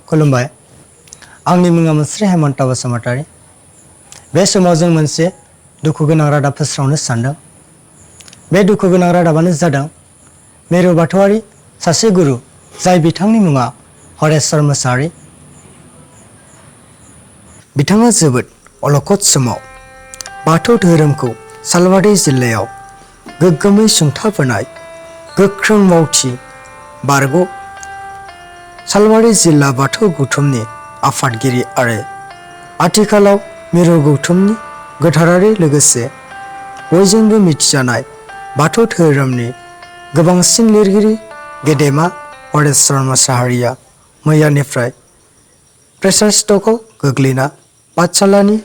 खुलुमबाय आंनि मुङा मुस्रि हेमन्त बसुमतारी बे समाव जों मोनसे दुखु गोनां रादाब फोस्रावनो सानदों बे दुखु गोनां रादाबानो जादों मिरु बाथौआरि सासे गुरु जाय बिथांनि मुङा हरेश्वर मोसाहारि बिथाङा जोबोद अलखद समाव बाथौ धोरोमखौ सालबारि जिल्लायाव गोग्गोमै सुंथाबोनाय गोख्रों मावथि बारग' सालबारि जिल्ला बाथौ गौथुमनि आफादगिरि आरो आथिखालाव मिरु गौथुमनि गोथारारि लोगोसे बयजोंबो मिथिजानाय बाथौ धोरोमनि गोबांसिन लिरगिरि गेदेमा हरेश्वर मोसाहारिया मैयानिफ्राय प्रेसार स्ट्रकआव गोग्लैना पाठशालानि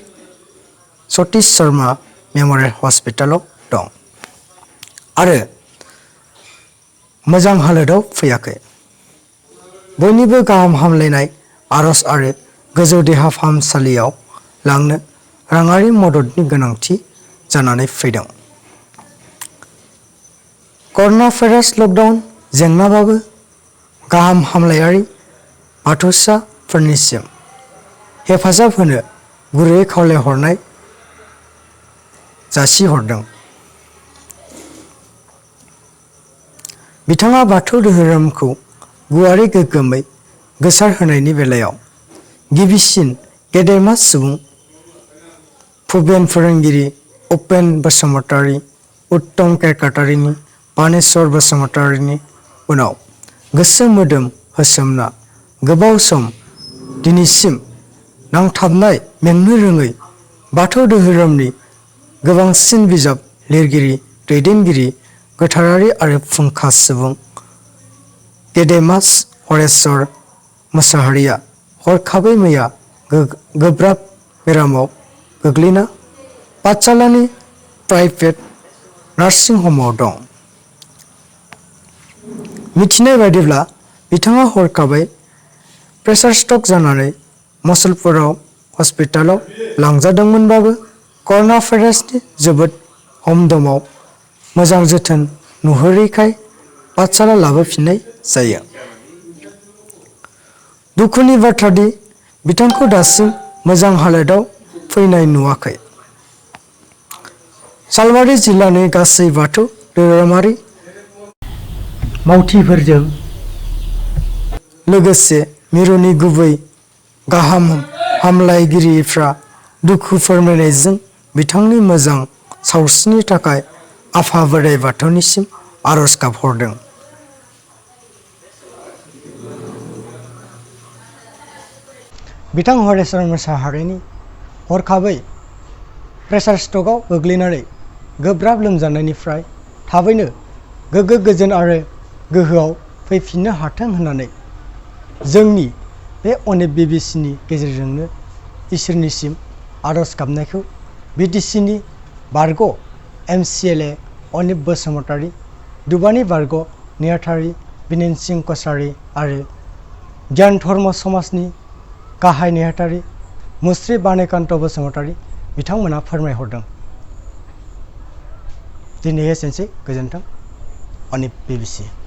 सतीश शर्मा मेमरियेल हस्पिटालाव दं आरो मोजां हालोदाव फैयाखै बयनिबो गाहाम हामलायनाय आरज आरो गोजौ देहा फाहामसालियाव लांनो राङारि मददनि गोनांथि जानानै फैदों। कर'ना भाइरास लकडाउन जेंनाबाबो गाहाम हामलायारि बाथौसाफोरनिसिम हेफाजाब होनो गुरैयै खावलायहरनाय जासिहरदों। बिथाङा बाथौ धोरोमखौ गुवारै गोग्गोमै गोसारहोनायनि बेलायाव गिबिसिन गेदेमा सुबुं भुबेन फोरोंगिरि उपेन बसुमतारी उत्तम केरकाटारिनि बानेश्वर बसुमतारीनि उनाव गोसो मोदोम होसोमना गोबाव सम दिनैसिम नांथाबनाय मेंनो रोङै बाथौ धोरोमनि गोबांसिन बिजाब लिरगिरि दैदेनगिरि गोथारारि आरो फुंखा सुबुं गेदेमा हरेश्वर मोसाहारिया हरखाबै मैया गोब्राब बेरामाव गोग्लैना पाठशालानि प्राइभेट नार्सिं हमाव दं। मिथिनाय बायदिब्ला बिथाङा हरखाबै प्रेसार स्ट्रक जानानै मुसलपुराव हस्पिटालाव लांजादोंमोनबाबो कर'ना भाइरासनि जोबोद हमदमाव मोजां जोथोन नुहुरैखाय पाठशाला लाबोफिननाय जायो। दुखुनि बाथ्रादि बिथांखौ दासिम मोजां हालोदाव फैनाय नुवाखै। सालबारि जिल्लानि गासै बाथौ धोरोमारि मावथिफोरजों लोगोसे मिरुनि गुबै गाहाम हामलायगिरिफ्रा दुखु फोरमायनायजों बिथांनि मोजां सावस्रिनि थाखाय आफा बोराइ बाथौनिसिम आरज गाबहरदों। बिथां हरेश्वर मोसाहारिनि हरखाबै प्रेसार स्ट्रकआव गोग्लैनानै गोब्राब लोमजानायनिफ्राय थाबैनो गोग्गो गोजोन आरो गोहोआव फैफिननो हाथों होननानै जोंनि बे अनेब बिबिसिनि गेजेरजोंनो इसोरनिसिम आरज गाबनायखौ बिटिसिनि बारग' MCLA अनिब बसुमतारी दुबानि बारग' नेहाथारि बिनेन सिंह कसारी आरो गियान धर्म समाजनि गाहाय नेहाथारि मुस्रि बानेकान्त बसुमतारी बिथांमोना फोरमायहरदों। दिनै एसेनोसै गोजोन्थों अनिब BBC।